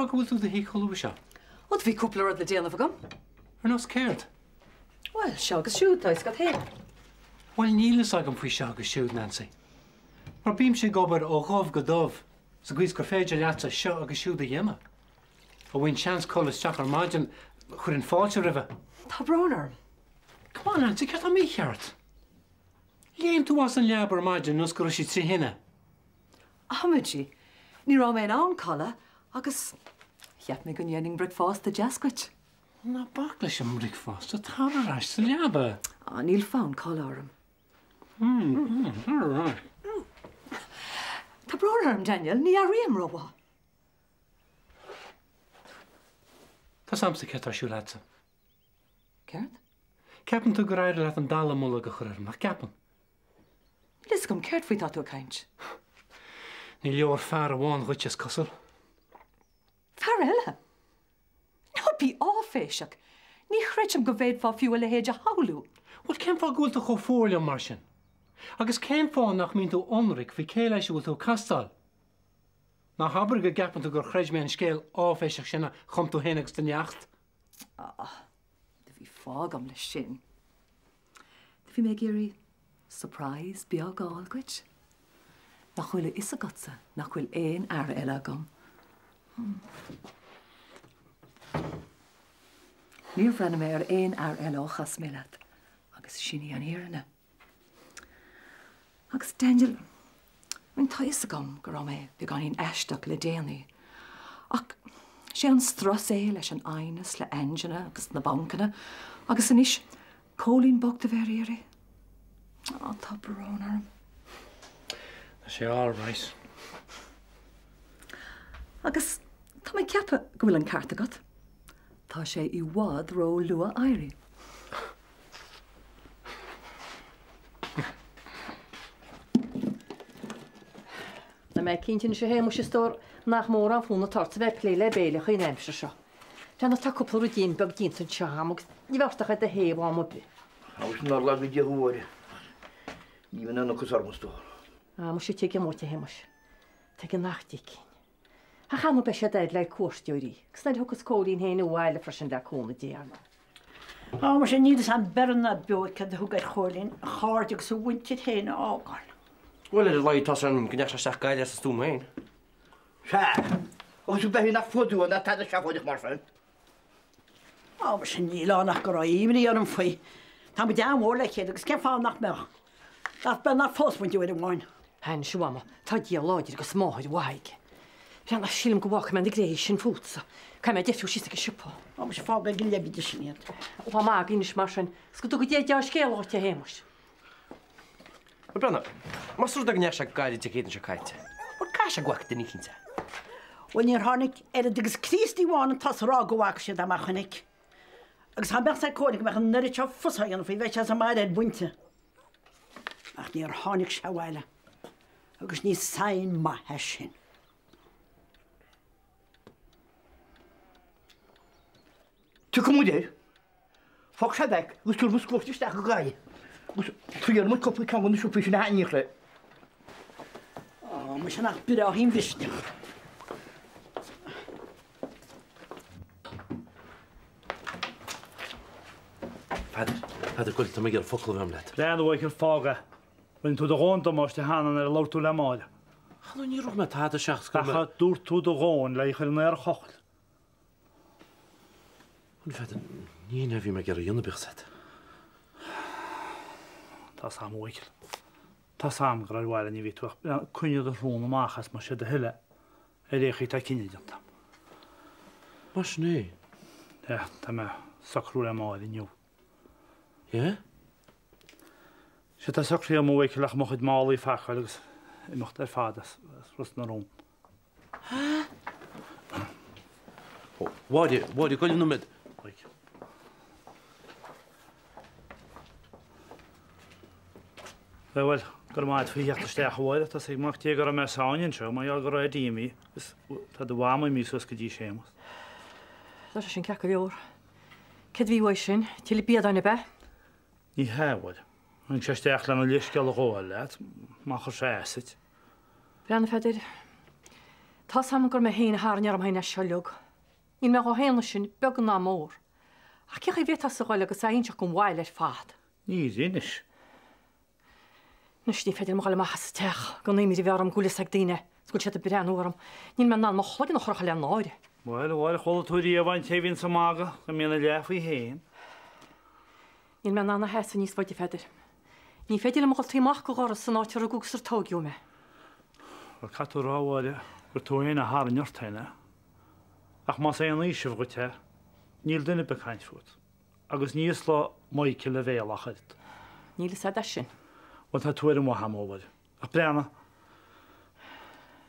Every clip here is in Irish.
fáth go bhfuil tú i do shuí chomh luath seo? Ó, do bhí cúpla rud le déanamh agam. Ar nós céard? Bhuel, seo agus siúd, tá fhios agat féin. Bhuel, níl fhios agam faoi seo agus siúd, Nancy. Mar bímse ag obair ó dhubh go dubh sa gcaoi is gur féidir leatsa seo agus siúd a dhéanamh. Ó bhfaighinn seans codladh isteach ar maidin, chuirfinn fáilte roimhe. Tá brón orm. Come on, Nancy, céard tá mícheart? Léim tú as an leaba ar maidin nós go raibh sí tri thine. Amaidí, ní raibh mé in ann codladh agus cheap mé go ndéanfainn bricfeasta deas dhuit. Ná bac leis an mbricfeasta, tar ar ais sa leaba. Á, níl fonn codladh orm. Tar ar ais. Tá brón orm, Daniel, ní airím rómhaith. Tá's a'msa céard tá ar siúl a'dsa. Céard? Ceapann tú gur éirigh leat an dallamullóg a chur orm, nach gceapann? Níl fhios agam céard faoi tá tú ag caint. Ní leor fear amháin dhuit, is cosúil. Fear eile? Ná bí áiféiseach! Ní chreidim go bhféadfá fiú a leithéid a shamhlú. Bhuel, cén fáth go bhfuil tú chomh fuar liom mar sin? Agus cén fáth nach mbíonn tú ionraic faoi cé leis a bhfuil tú ag castáil? Ná habair go gceapann tú gur chreid mé an scéal áiféiseach sin a chum tú féin agus do neacht? Ah, do bhí fáth agam leis sin. Do bhí mé ag iarraidh surprise beag a fháil dhuit. Nach bhfuil a fhios agatsa nach bhfuil aon fhear eile agam? Níor bhreathnaigh mé ar aon fhear eile ó chas mé leat, agus sin í an fhírinne. Agus Daniel, I mean, tá fhios agam go raibh mé beagáinín aisteach le déanaí, ach sé an strus é leis an aighneas le Angela agus na bancanna, agus anois Cóilín bocht a bheith ar iarraidh. Á, tá brón orm. Tá sé all right. Agus tá mé ag ceapadh go bhfuil an ceart agat. Tá sé i bhfad ró-luath éirí. Tá mé cinnte anois a Shéamuis a stór nach mór an fonn atá ort a bheith ag plé le béile an aimsir seo. Breathnaigh tá cúpla ruidín beag déanta anseo agam agus ní bheadh ort ach iad a théamh am ar bith. Agus nár laga Dia thú a Mháire. Ní bheinn in ann ocras orm a stór. Á muise tuigim dhuit a Shéamuis. Tuigim nach dtuigfinn. Ach ar ndóigh beidh siad agat le cuairteoirí agus nuair a thiocfas Cóilín féin abhaile freisin le cúnamh Dé ar ndóigh. Á muise níl fhios a'm beirbh ná beo céard a thug ar Chóilín a chairde agus a mhuintir féin a fhágáil. Bhuel ar a laghad tá's a'm go ndeachaigh sé isteach Gaillimh as a stuaim féin. Sea, agus an beithíoch nach fuath ná tada seafóideach mar sin. Á muise níl ann ach go raibh imní orm faoi. Tá muid an-mhór le chéile agus cén fáth nach mbeadh? Nach beag nár phós muid uair amháin. Anois a Mhama, tá Dia láidir agus máthair mhaith aige. Breathnaigh, sílim go bhfágfaidh mé na gréithe sin fútsa. Caithfidh mé deifriú síos ag an siopa. Á muise fág ag an leibide sin iad. Lá maith agaibh anois mar sin, 's go dtuga Dia deá-scéala dhuit, a Shéamais. Bhuel, breathnaigh, más rud é go ndeachaigh sé go Gaillimh Dé Céadaoin seo caite, bhuel, caithfidh sé go bhfaca duine eicínt é. Bhuel, níor tháinig oiread agus Críostaí amháin an tusa a rá go bhfaca siad é mar chonaic. Agus dá mbeadh sé ag Cóilín go mbeadh an oiread seo fusa á dhéanamh faoi, bheadh sé sa mbaile ar bpointe. Ach níor tháinig sé abhaile agus ní sign maith é sin. Tiocfaidh muid air. Fág sé bheith agus tabharfaidh muid scuairt isteach go Gaillimh agus triailfidh muid cúpla ceann de na siopaí sin a thaitníodh léi. Á, muise nach breá í an mhisneach. Peadar, Peadar, goil, tá mé ag iarraidh focal a bheith agam leat. Breathnaigh, a Mhichíl, fág é. Rinne tú do dhóthain damáiste cheana nuair a labhair tú le Máire. Ach ní raibh mé tada seachas go raibh mé. Ach dúirt tú do dhóthain le í a chur in aer a chochaill. Bhuel, Pheadair, ní hin é a bhí mé ag iarraidh a dhéanamh, bíodh 's agat. Tá's a'm, a Mhichíl. Tá's a'm gur ar Mháire a bhí tú ach coinnigh do shrón amach as más é do thoil é. Ar aon chaoi tá cinneadh déanta a'm. Mar sin é? Yeah, tá mé ag socrú le Máire inniu. Yeah? Sea, tá socraithe a'm a Mhichíl ach mo chuid málaí a phacáil agus imeacht ar fad as Ros na Rún. Hah? Ó, Mháire, Mháire, goil nóiméad. Bhuel, go raibh maith agat faoi theacht isteach, a Mháire. Tá's ag Mac Dé go raibh mé i sáinn anseo, mar gheall go raibh Eddie imithe agus tá do mhama imithe suas go dtí Séamus. Tá sé sin ceart go leor. Céard a bhí uaidh sin? Tuilleadh biadáin ab ea? Ní hea, a Mháire. Tháinig sé isteach lena leithscéal a ghabháil leat, má chuir sé as duit. Breathnaigh, a Pheadair. Tá's a'm gur mé féin a tharraing orm féin é seo uilig. Níl mé dhá shéanadh sin, beag ná mór. Ach cén chaoi a bhféadfása a ghoil agus é a inseacht don bhaile ar fad? Ní dh'inis. Anois ní féidir liom a ghoil amach as an teach gan imní a bheith orm go bhfuil fhios ag daoine is go bhfuil siad ag breathnú orm. Níl mé in ann mo chloigeann a chroitheadh le náire. Bhuel, a Mháire, chuala tú riamh an té a bhíonn ag magadh go mbíonn a leath faoi fhéin? Níl mé in ann a sheasamh níos faide, a Pheadair. Ní féidir liom a dhul taobh amach de dhoras san áit a rugadh agus ar tóigeadh mé. Bhuel, caithfidh tú a rá, a Mháire, gur tú fhéin a tharraing ort fhéin é. Ach más aon fhaoiseamh dhuit é, níl duine ar bith ag caint fút. Agus ní íoslóidh Michael a bhéal ach oiread. Níl fhios a'd é sin. Bhuel, tá tú ar an mhaith a'm, a Mháire. Ach breathnaigh,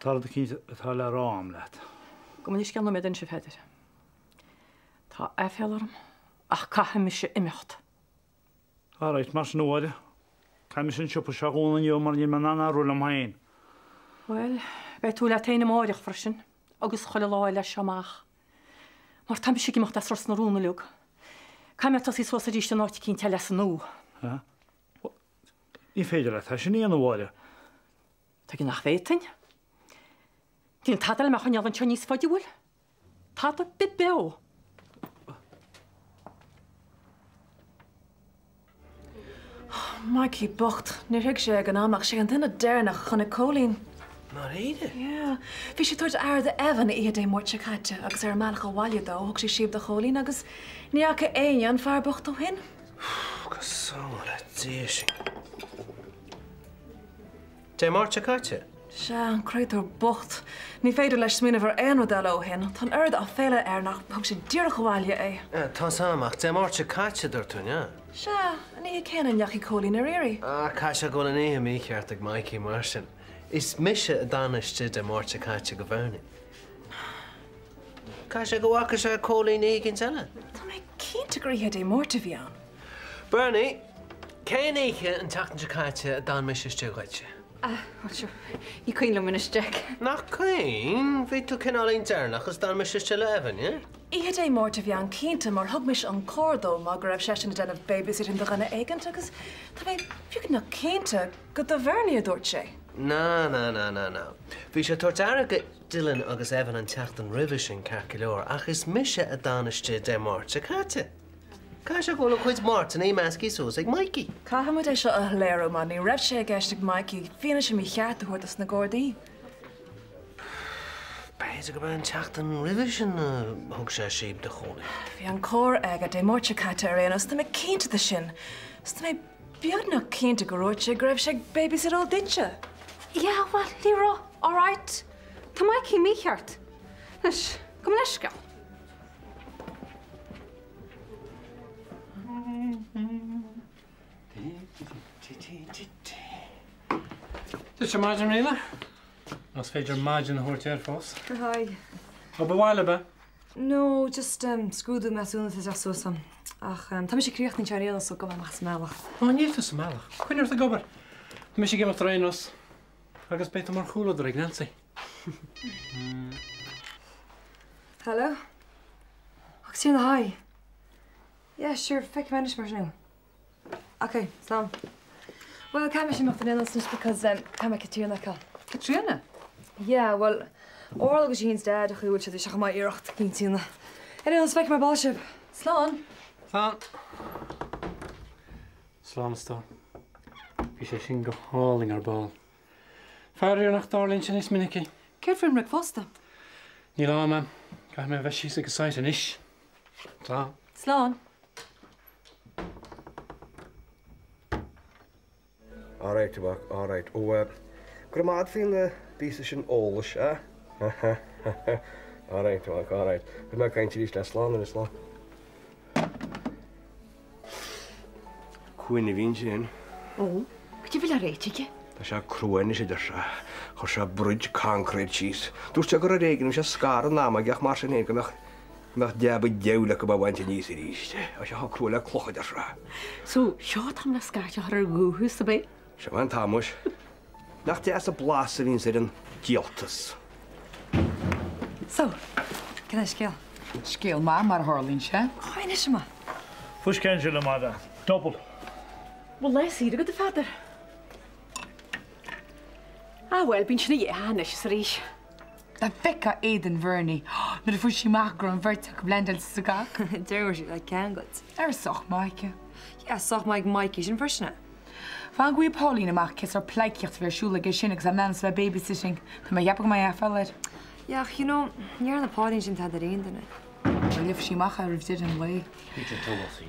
tá rud eicínt atá le rá a'm leat. Gabh mo leithscéal nóiméad anois, a Pheadair. Tá aiféala orm, ach caithfidh mise imeacht. Alright, mar sin, a Mháire. Caithfidh mise an siopa seo a dhúnadh inniu mar níl mé in ann athrú liom féin. Bhuel, beidh tú leat féin amáireach freisin, agus chuile lá eile as seo amach. Mar tá mise ag imeacht as Ros na Rún uilig. Caithfidh mé tosaí suas arís in áit eicínt eile as an nua. Hah? Ní féidir leat é sin a dhéanamh, a Mháire. Tuige nach bhféadfainn? Níl tada le mé a choinneáil anseo níos faide, bhfuil? Tada ar bith beo. Mikey bocht, níor thuig sé ag an am ach sé an duine deireanach a chonaic Cóilín. Ndáiríre? Yeah. Bhí sé ag tabhairt aire do Evan oíche Dé Máirt seo caite agus ar an mbealach abhaile dó thug sé síob do Chóilín agus ní fhaca éinne an fear bocht ó shin. Go sábhála Dia sinn. Dé Máirt seo caite? Sea, an créatúr bocht. Ní féidir leis smaoineamh ar aon rud eile ó shin. Tá an oiread aiféala air nach thug sé díreach abhaile é. Tá's a'm, ach Dé Máirt seo caite, dúirt tú, an ea? Sea, an oíche céanna a ndeachaigh Cóilín ar iarraidh. Ah, caithfidh sé go bhfuil an oíche mícheart ag Mikey mar sin. Is mise a d'fhan istigh Dé Máirt seo caite do Bhernie. Caithfidh sé go bhfaca sé Cóilín oíche éicint eile. Tá mé cinnte gur oíche Dé Máirt a bhí ann. Bernie, cén oíche an tseachtain seo caite a d'fhan mise istigh dhuitse? Ah, bhuel, sure, ní cuimhin liom anois, Jack. Nach cuimhin? Bhí tú cineáilín deireanach is d'fhan mise istigh le Evan, yeah? Oíche Dé Máirt a bhí ann cinnte mar thug mise an carr dó mar go raibh seisean ag déanamh babysitting do dhuine éigint agus tá mé beagnach cinnte gur do Bhernie a dúirt sé. Na, na, na, na, na. Bhí sé ag tabhairt aire do Dylan agus Evan an tseachtain roimhe sin ceart go leor ach is mise a d'fhan istigh Dé Máirt seo caite. Caithfidh sé go bhfuil a chuid Máirteanna measctha suas ag Mikey. Caithfidh muid é seo a shoiléiriú mar ní raibh sé i gceist ag Mikey fianaise mícheart a thabhairt dos na Gardaí. B'fhéidir gurb é an tseachtain roimhe sin a thug sé síob do Chóilín. Bhí an carr aige Dé Máirt seo caite ar aon nós, tá mé cinnte de sin. Is tá mé beagnach cinnte gur dhúirt sé go raibh sé ag babysitteáil duitse. Yeah, well, ní raibh, alright. Tá Mikey mícheart. Anois, gabh mo leithscéal. Duitse maidin Ríona? Más féidir maidin a thabhairt air fós. Hi. Obair bhaile, ab ea? No, just scrúdú measúnaithe ag teacht suas dom. Ach tá mise críochnaithe ar aon nós so gabhfaidh mé amach sa mbealach. Ó, níl tú sa mbealach. Coinnigh ort ag obair. Tá mise ag imeacht ar aon nós. Agus beidh tú mar chomhluadar ag Nancy. Hello? A Chaitríona, hi. Yeah, sure, feicfidh mé anois mar sin thú. Ok, slán. Bhuel, caithfidh mise imeacht ar aon nós anois because um, caithfidh mé Caitríona a fheiceáil. Caitríona? Yeah, bhuel, Órla agus Sheen's dad a chaoi a bhfuil siad, bhí sé chomh maith iarracht eicínt a dhéanamh. Ar aon nós, feicfidh mé ar ball sibh. Slán. Slán. Slán, a stór. Bhí sé sin go hálainn ar ball. Faraor nach dtarlaíonn sé níos minicí. Céard faoin mbricfeasta? Níl am a'm. Caithfidh mé a bheith síos ag an site anois. Slán. Slán. Alright, a mhac, alright. Ó, eh, go raibh maith agat faoin bpíosa sin eolais, eh? Alright, a mhac, alright. Beidh mé ag caint arís leat. Slán anois, slán. Cuimhne a bhí ansin. Ó, cad é a bhfuil á réiteach aige? Tá sé crua anois, a deir sé. Chuir sé broid coincréit síos. Dúirt sé gur ar éigean a bhí sé scaradh an ama aige ach mar sin féin go mbeadh, go mbeadh jab an diabhail acu é a bhaint aníos arís. Tá sé chomh crua le cloch, a deir sé. So, seo an t-am le scairt a chur ar dhúthú, ab é? Seo é an t-am, muis. Nach deas an blas a bhíonns ar an díoltas. So, cén é scéal? Scéal maith, mar a tharlaíonn sé. Ó, inis dom é. Fuisce ansin a Mháire. Double. Bhfuil lá saoire agat, a Pheadair? Ah bhuel, bíonn sin a dhíth anois is arís. Dá bhfeicfeá éadan Bhernie nuair a fuair sí amach go raibh an bheirt acu leaindeáilte sa gcac. Déarfainn go raibh sí le ceangailt. Ar sách maith aici. Yeah, sách maith ag Mikey sin freisin. Fan go bhfaighe Pauline amach cén sórt pleidhcíocht a bhí ar siúl aige sin agus a mbean is a bheith babysitting. Tá mé ag ceapadh go mbeidh aiféala air. Yeah, ach you know, ní dhearna Pauline sin tada ar aon duine. Bhuel, gheobhaidh sí amach é roimh deireadh an lae.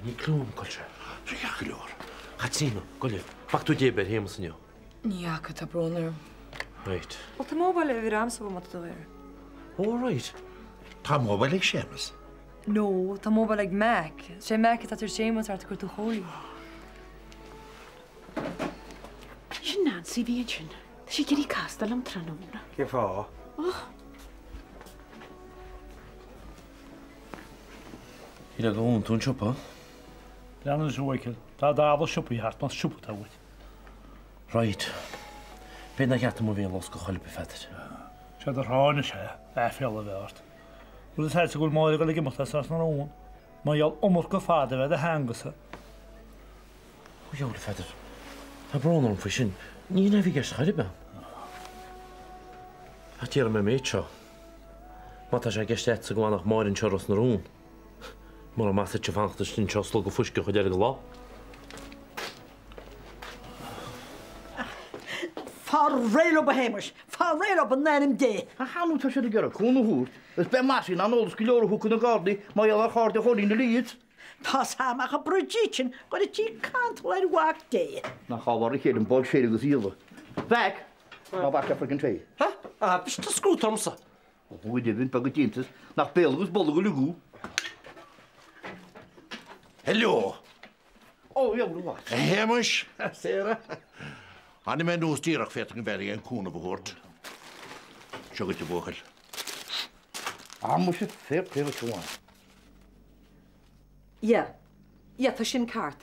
Ní clú agam cá bhfuil sé. Sé ceart go leor. Caitríona, gabh i leith. Bhfaca tú Deib ar Shéamus inniu? Ní fhaca, tá brón orm. Right. Bhuel, tá mobile uimhir a'msa má tá tú air. Oh right. Tá mobile ag Séamus? No, tá mobile ag Mac. Sé Mac atá tar Séamus thart ag cur tú chomhairle. Sin Nancy a bhí ansin. Tá sí ag iarraidh castáil liom tráthnóna. Cén fáth? Och. Shílfeá gur dhún tú an siopa. Lean anois a Mhichael. Tá dábhla siopaí thart más siopa atá uait. Right. B'fhéidir nár cheart dom mo bhéal a oscailt chor ar bith, a Pheadair. Sé do thráth anois é, aiféala a bheith ort. Bhfuil fhios a'dsa go bhfuil Máire ag dul ag imeacht as Ros na Rún? Mar gheall iomarca fada a bheith ar do theangasa. Ó dheabhail, a Pheadair, tá brón orm faoi sin. Ní hin é a bhí i gceist chor ar bith. Ach déarfaidh mé an méid seo. Má tá sé i gceist a'dsa go bhfanfadh Máire anseo i Ros na Rún, mura maith duitse fanacht istigh anseo ag slogadh fuisce an chuid eile den lá. Fáil réidh leob a Shéamais, fáil réidh leob in ainm Dé! Ach ar ndóigh tá siad ag iarraidh cúnamh a thabhairt, agus beidh Mossy in ann eolas go leor a thug na Gardaí mar gheall ar chairde Chóilín uilig iad. Tá's a'm ach an Bridget sin go raibh sí cantal ar mhac Dé. Nach ábhar a chéile an ball séire agus íola. Mhac! Ná bac le friggin tae. Ha? Ah, bhí tú scrúdta ormsa. Ó go deimhin, beag an t-iontas nach béal agus bolg a ligeadh. Hello! Ó, dheabhail a mhac. A Shéamais, a Sarah. Tháinig mé anuas díreach, féadfainn a bheith ag cúnamh a thabhairt. Seo dhuit a bhuachaill. Ah, muise, fair play dhuit a mhac. Yeah. Yeah, tá sin ceart.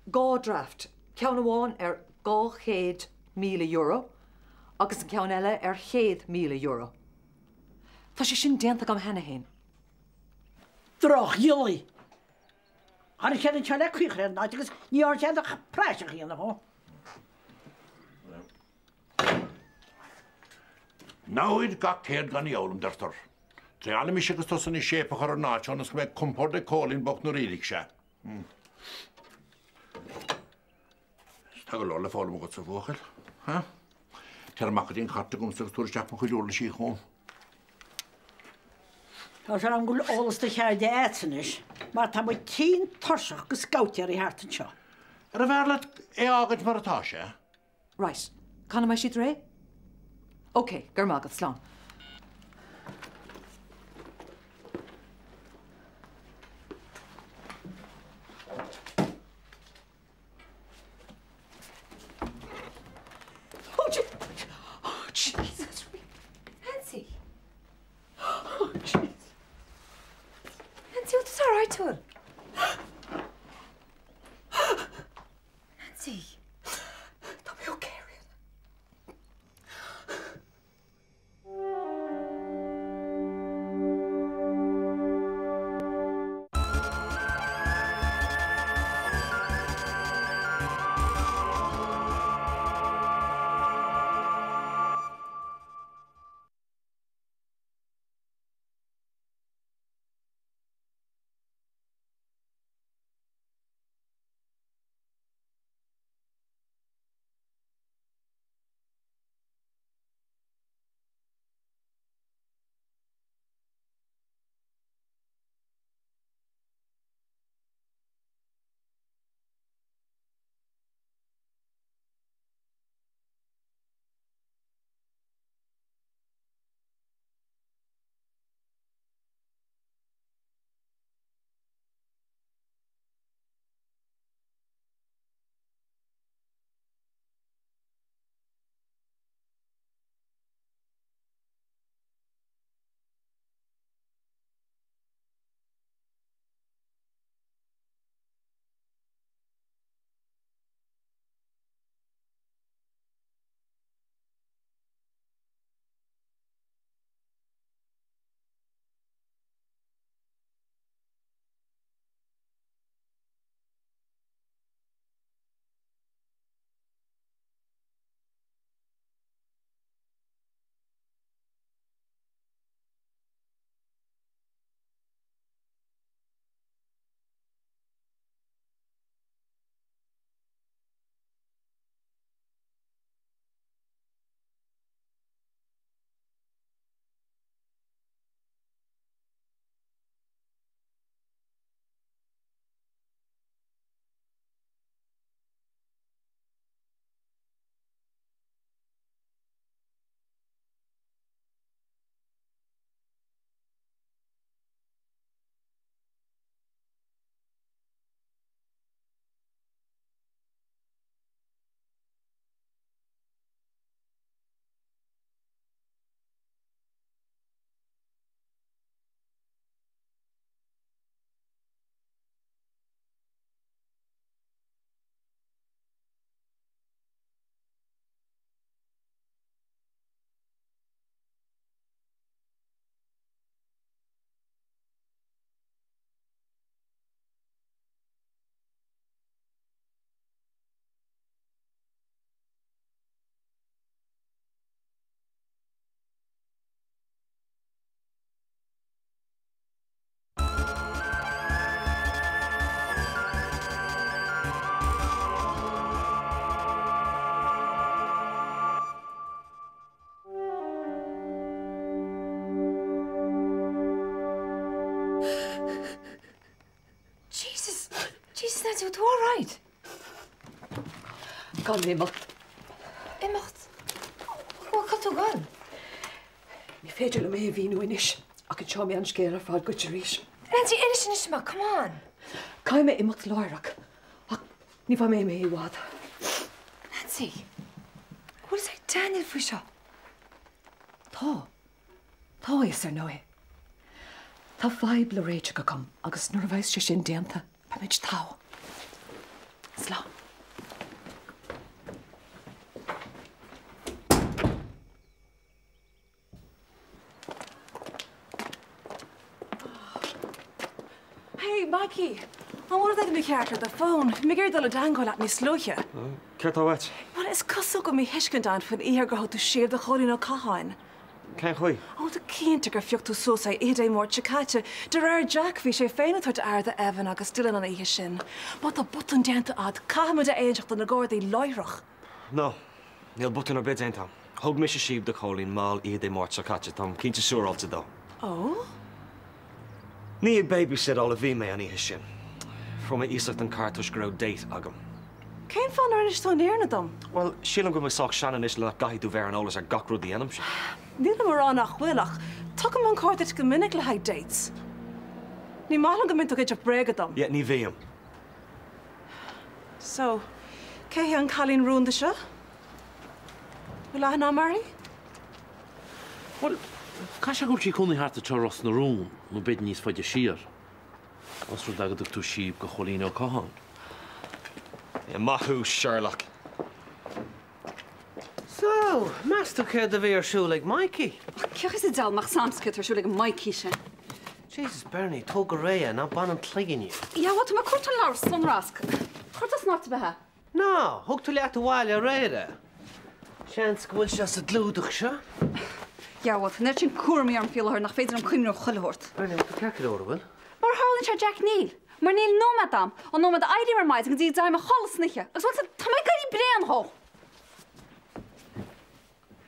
Dhá draft, ceann amháin ar €200,000 agus an ceann eile ar €100,000. Tá sé sin déanta agam cheana féin. Droch-ghiollaí! Tháinig siad anseo le caochadh ar an áit agus ní dhearna siad ach praiseach a dhéanamh dhó. Namhaid gach ceird gan í a fhoghlaim, deirtear. Triailfidh mise agus tusa anois shape a chur ar an áit seo ionas go mbeidh compord ag Cóilín bocht nuair a fhillfidh sé. Tá go leor le foghlaim agatsa, a bhuachaill. Ha? Téir amach go dtí an chairt agamsa agus tabhair isteach mo chuid uirlisí chugam. Tá sé am go bhfuil eolas do cheirde a'dsa anois, mar tá muid tinn tuirseach go scabhtéirí thart anseo. Arbh fhearr leat é a fhágaint mar atá sé? Right. Cathain a mbeidh siad réidh? Ok, go raibh maith agat, slán. Oh, oh, Jesus. Nancy. Oh, Jesus. Nancy, what is all right to Nancy. Tá mé okay, Ríona. Jesus! Jesus Nancy, bhfuil tú alright? Caithfidh mé imeacht. Imeacht? Bhuel, cá bhfuil tú ag dul? Ní féidir liom é a mhíniú anois, ach inseoidh mé an scéal ar fad duit arís. Nancy, inis anois dom, come on! Caithfidh mé imeacht láithreach, ach ní bheidh mé imithe i bhfad. Nancy, an bhfuil fhios ag Daniel faoi seo? Tá. Tá a fhios ar ndóigh. Tá fadhb le réiteach agam agus nuair a bheas sé sin déanta, beimid togha. Slán. Hey, Mikey! An bhfuil rud éigin mícheart le do fón? Bhí mé ag iarraidh dul i dteangmháil leat níos luaithe. Céard tá uait? Bhuel, is cosúil go bhfuil míthuiscint ann faoin oíche gur thug tú síob do Chóilín Ó Catháin. Cén chaoi? An bhfuil tú cinnte gur phioc tú suas é oíche Dé Máirt seo caite? De réir Jack, bhí sé féin ag tabhairt aire do Evan agus Dylan an oíche sin. Má tá botún déanta a'd, caithfimid é a inseacht do na Gardaí láithreach. No. Níl botún ar bith déanta a'm. Thug mise síob do Chóilín mall oíche Dé Máirt seo caite, táim cinnte siúráilte dó. Ó? Ní ag babysitteáil a bhí mé an oíche sin. Fuair mé iasacht an carr toisc go raibh date agam. Cén fáth nár inis tú an fhírinne dom? Bhuel, sílim go bhfuil mé sách sean anois le nach gcaithfidh tú bheith ar an eolas ar gach rud a dhéanaimse. Nílim a rá nach bhfuil, ach tugaim an carr duit go minic le haghaidh dates. Ní maith liom go mbíonn tú ag inseacht bréaga dom. Yeah, ní bhím. So, cé hí an cailín rúnda seo? Bhfuil aithne a'm uirthi? Bhuel, caithfidh sé go bhfuil sí ag cónaí thart anseo i Ros na Rún, nó b'fhéidir níos faide siar. Ós rud é go dtug tú síob do Chóilín Ó Catháin. Maith thú, Sherlock. So, meas tú céard a bhí ar siúl ag Mikey? Cén chaoi sa diabhal a mbeadh 's a'msa céard atá ar siúl ag an Mikey sin? Jesus, Bernie, tóg go réidh é, ná bain an cloigeann dhe. Yeah, bhuel, tá mé ag cuartú an leabhar sonrasc. Chuir tú san áit ar bith é? No, thug tú leat abhaile aréir é. Seans go bhfuil sé sa gclúdach seo. Yeah, bhuel, tá an oiread sin cúraimí orm faoi láthair nach féidir liom cuimhneamh ar chuile shórt. Bernie, bhfuil tú ceart go leor, an bhfuil? Mar a tharlaíonn sé, Jack, níl. Mar níl nóiméad a'm, ón nóiméad a éirím ar maidin go dtí go dtéim a chodladh san oíche, agus bhuel, tá mé ag éirí bréan dhó!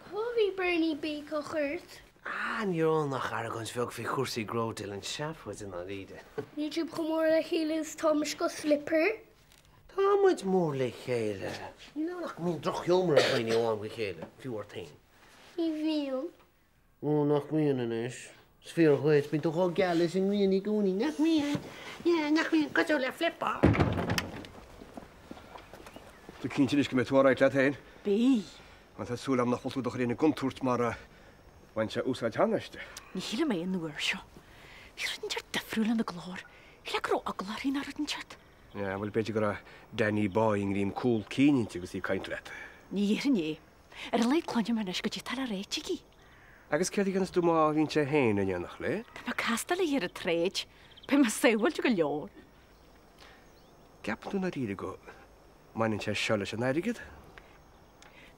Cá bhí Bernie béiceach ort? Ah, ní raibh ann ach argóint bheag faoi chúrsaí gnó, Dylan, seafóid i ndáiríre. Níl sibh chomh mór le chéile is atá mise agus Flipper. Tá muid mór le chéile. Níl ann ach go mbíonn drochghiúmar ar dhaoine ó am go chéile, fiú ort féin. Ní bhíonn. Ó, nach mbíonn anois. Is fíor dhuit, bíonn tú chomh geal leis an ngrian i gcónaí, nach mbíonn? Yeah, nach mbíonn? Cosúil le Flipper. Tú cinnte anois go mbeidh tú alright leat féin? Bí. Bhuel, tá súil agam nach bhfuil tú do chur i gcontúirt mar bhain sé úsáid cheana aisti. Ní shílim é an uair seo. Bhí rud inteacht difriúil ina glór. Shílfeá go raibh eagla uirthi nó rud inteacht. Yeah, bhuel, b'fhéidir go raibh Danny Boy i ngreim cúl cinn inti agus í ag caint leat. Ní dhéarfainn é. Ar a laghad cluinim anois goidé atá le ráit aici. Agus céard a dhéanfas tú má bhíonn sé féin in éineacht léi? Tá mé ag castáil léi ar an tsráid. Beidh mé sábháilte go leor. Ceapann tú i ndáiríre go mbaineann sé seo leis an airgead?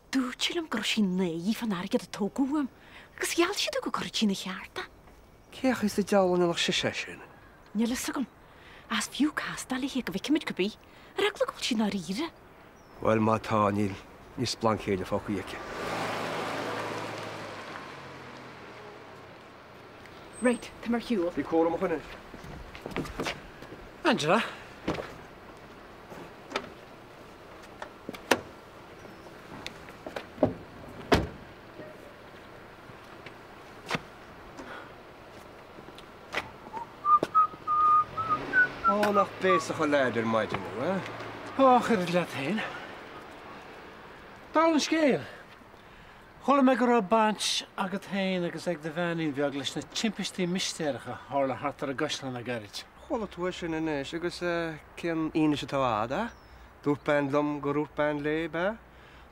Dúirt sí liom go raibh sí náirithe fán airgead a tógadh uaim agus gheall sí domh go gcuirfeadh sí ina cheart é. Cén chaoi sa diabhal a ndéanfadh sise é sin? Níl fhios agam. Ach is fiú castáil léi go bhfeicfimid cibé. Ar eagla go bhfuil sí ndáiríre. Bhuel, má tá, níl splanc céille fágtha aici. Right, tá mé ar shiúl. Bí cúramach anois. Angela. Ó, nach béasach an leaid ar maidin thú, eh? Ó, a oiread leat féin. Dála an scéil, chuala mé go raibh baint agat féin agus ag do bheainín bheag leis na timpistí mistéireacha a tharla thart ar an gcaisleán le gairid. Chuala tú é sin anois, agus cén fhianaise atá a'd, eh? Dúirt bean liom gur dhúirt bean léi, ab ea?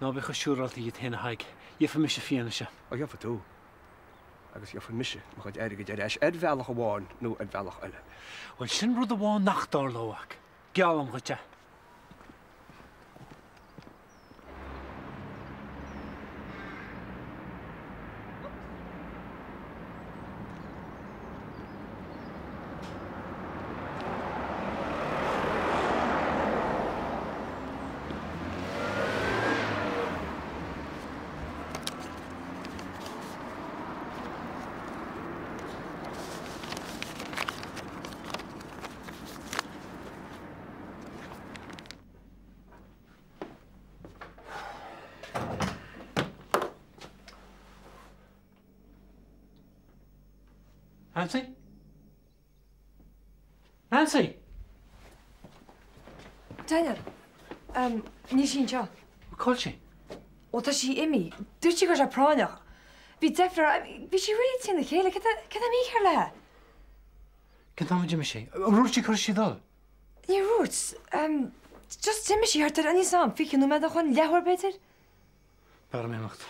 Ná bí chomh siúráilte dhíot féin, a Thaidhg. Gheobhaidh mise fianaise. Ó, gheobhaidh tú. Agus gheobhaidh mise mo chuid airgid ar ais ar bhealach amháin nó ar bhealach eile. Bhuel, sin rud amháin nach dtarlóidh, a mhac. Geallaim dhuit é. Nancy? Nancy! Daniel, níl sí anseo. Cá bhfuil sí? Ó, tá sí imithe. Dúirt sí go raibh sé práinneach. Bhí deifir uirthi. Bhí sí really trína chéile. Cad tá mícheart léi? Cén t-am a d'imigh sí? Ar dhúirt sí cá raibh sí ag dul? Níor dhúirt. Just d'imigh sí thart ar, níl 'fhios a'm, 20 nóiméad ó shoin, leathuair b'fhéidir? Beidh orm imeacht.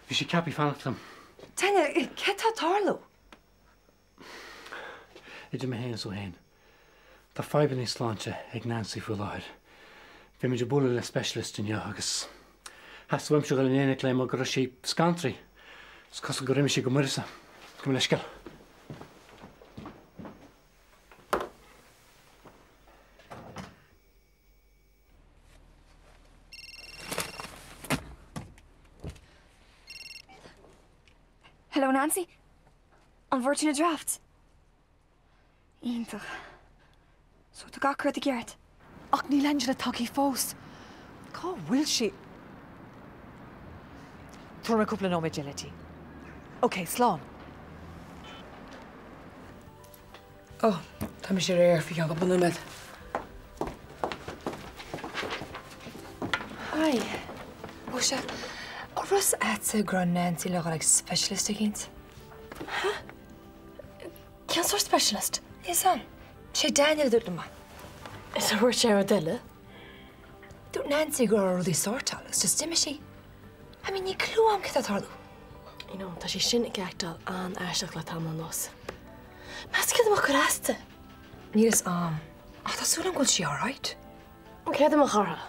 Bhí sí ceaptha fanacht liom. Daniel, céard tá ag tarlú? Idir mé féin is tú féin, tá fadhbanna sláinte ag Nancy faoi láthair. Bhí muid ag bualadh le specialist inniu agus theastaigh uaimse dul in éineacht léi mar go raibh sí scanraithe. Is cosúil gur imigh sí go m'uireasa. Gabh mo leithscéal. Hello Nancy. An bhfuair tú na drafts? Iontach. So tá gach rud i gceart. Ach níl Angela tagtha fós. Cá bhfuil sí? Tabharfaidh mé cúpla nóiméad eile di. Ok, slán. Ó, tá mise ar aer faoi cheann cúpla nóiméad. Hi. Ó sea, an raibh fhios a'dsa go raibh Nancy le dhul ag specialist eicínt? Huh? Cén sórt specialist? Níl 'fhios a'm. Sé Daniel a dúirt liom é. Is ar dhúirt sé rud eile? Dúirt Nancy go raibh rudaí sortáilte agus just d'imigh sí. I mean, níl clue a'm céard atá ag tarlú. You know, tá sí sin ag actáil an-aisteach le tamall anuas. Meas tú céard a mbeadh ag cur as di? Níl fhios a'm. Ach tá súil a'm go bhfuil sí alright. Céard a mbeadh uirthi?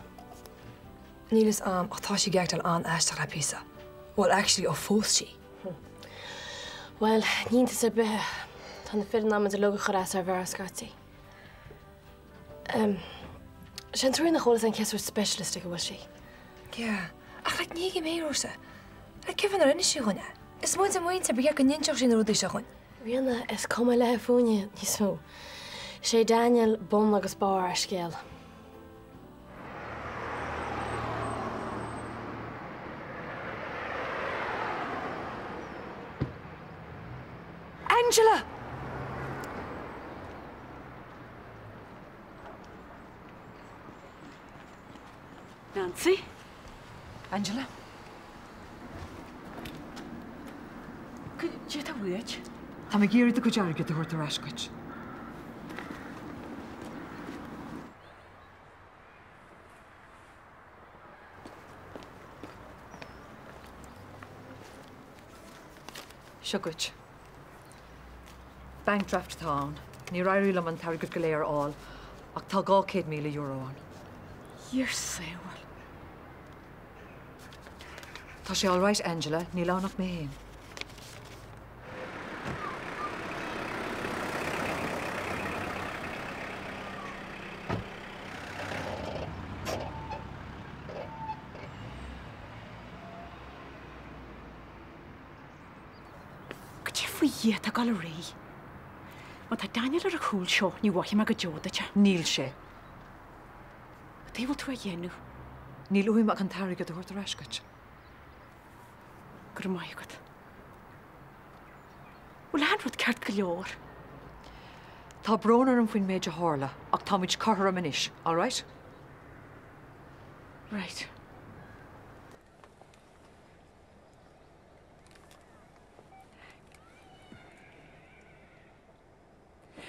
Níl fhios a'm ach tá sí ag actáil an-aisteach le píosa. Well, actually, ó phós sí. Bhuel, ní hiontas ar bith é. Tá na fir in ann muid uilig a chur as ár mheabhair scaití. Sé an trua nach bhfuil fhios a'inn cén sórt specialist ag a bhfuil sí. Yeah. Ach like, ní thuigim é, Róise. Like, cén fáth nár inis sí dhúinn é? Is muid a muintir, ba cheart go n-inseodh sí na rudaí seo dhúinn. Ríona, is cuma léi fúinne níos mó. Sé Daniel bun agus barr ár scéil. Angela! Nancy? Angela? Cad é atá uait? Tá mé ag iarraidh do chuid airgid a thabhairt ar ais duit. Seo dhuit. Bank draft atá ann. Níor éirigh liom an t-airgead go léir a fháil ach tá €200,000 ann. Dhia ár sábháil. Tá sé all right, Angela, níl ann ach mé féin. Cad é faoi Dhia atá ag dul ar aghaidh? Má tá Daniel ar a chúl seo, ní mhaithfidh mé go deo duit é. Níl sé. Cad é a bhfuil tú a dhéanamh? Níl uaim ach an t-airgead a thabhairt ar ais duit. Go raibh maith agat. Bhfuil achan rud ceart go leor? Tá brón orm faoin méid a tharla ach táimid cothrom anois, all right? Right.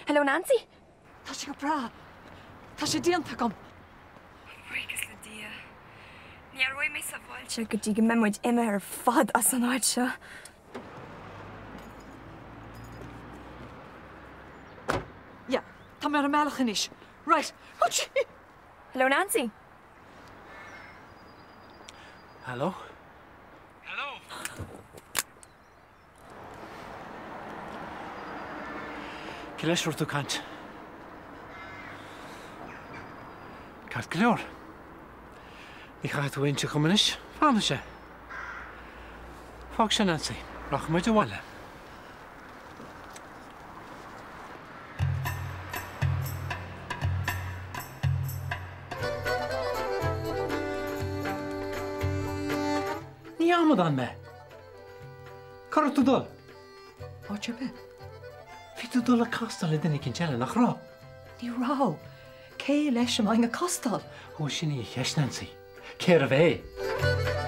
Hello Nancy? Tá sé go breá. Tá sé déanta agam. Buíochas le Dia. Ní aireoidh mé sábháilte go dtí go mbeidh muid imithe ar fad as an áit seo. Yeah, tá mé ar an mbealach anois. Right. Hello Nancy? Hello? Cé leis a raibh tú ag caint? Ceart go leor. Ní chaithfidh tú a inse dhom anois. Fanfaidh sé. Fág sin, Nancy. Rachaidh muid abhaile. Ní amadán mé. Cá raibh tú ag dul? Áit ar bith. Bhí tú ag dul ag castáil le duine eicínt eile, nach raibh? Ní raibh. Cé leis a mbeinn ag castáil? Ó, sin í an cheist, Nancy. Cérbh é?